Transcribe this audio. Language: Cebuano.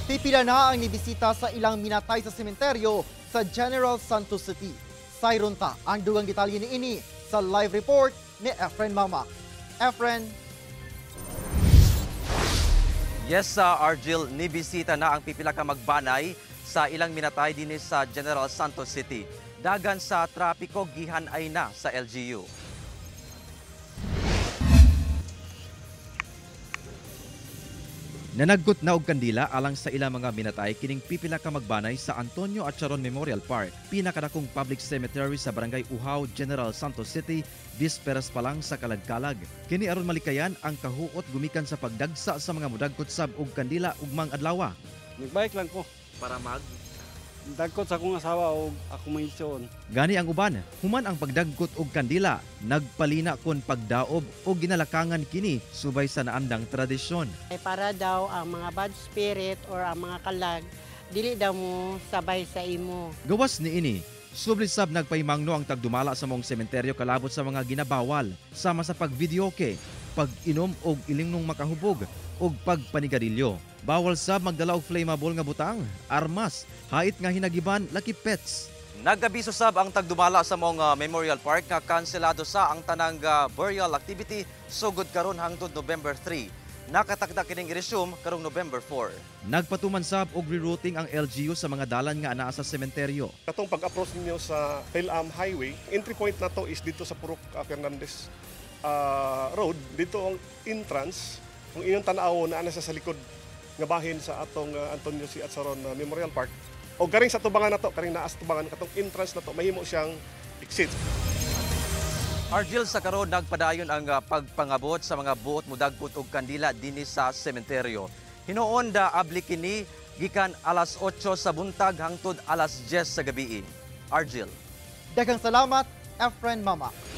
Pipila na ang nibisita sa ilang minatay sa sementeryo sa General Santos City. Sayron ta ang dugang detalye niini sa live report ni Efren Mama. Efren. Yes, sa Argel, nibisita na ang pipila ka magbanay sa ilang minatay dinhi sa General Santos City. Dagan sa trapiko gihan ay na sa LGU. Nanagkot na og kandila alang sa ilang mga minatay kining pipila ka magbanay sa Antonio Acharon Memorial Park, pinakadakong public cemetery sa Barangay Uhaw, General Santos City, bisperas pa lang sa kalagkalag. Kini aron malikayan ang kahuot gumikan sa pagdagsa sa mga mudagkot sab og kandila ugmang adlaw. Nagbike lang ko para mag dagkot sa akong asawa o akong mga igsoon. Gani ang uban, human ang pagdagkot og kandila, nagpalina kon pagdaob o ginalakangan kini subay sa naandang tradisyon. Ay para daw ang mga bad spirit or ang mga kalag, dili daw mo sabay sa imo. Gawas niini, subli sab nagpaymangno ang tagdumala sa mong sementeryo kalabot sa mga ginabawal, sama sa pagvideoke, pag-inom og ilingnong makahubog og pagpanigarilyo. Bawal sab magdala og flammable nga butang, armas, hait nga hinagiban laki pets. Nagabiso sab ang tagdumala sa mong Memorial Park nga kanselado sa ang tanang burial activity sugod karon hangtod November 3. Nakatakda kining i-resume karong November 4. Nagpatuman sab og rerouting ang LGU sa mga dalan nga anaa sa sementeryo. Katong pag-approach ninyo sa Philam Highway, entry point na to is dito sa Purok Fernandez Road. Dito ang entrance. Kung inyong tan-awon na sa likod nga bahin sa atong Antonio C. Acharon Memorial Park. O garing sa tubangan na to, karing naa sa tubangan, katong entrance na to, mahimo siyang exit. Argel, sa karon nagpadayon ang pagpangabot sa mga buot mudagkot og kandila dinhi sa sementeryo. Hinuon da abli kini gikan alas 8 sa buntag hangtod alas 10 sa gabii. Argel. Daghang salamat, Efren Mama.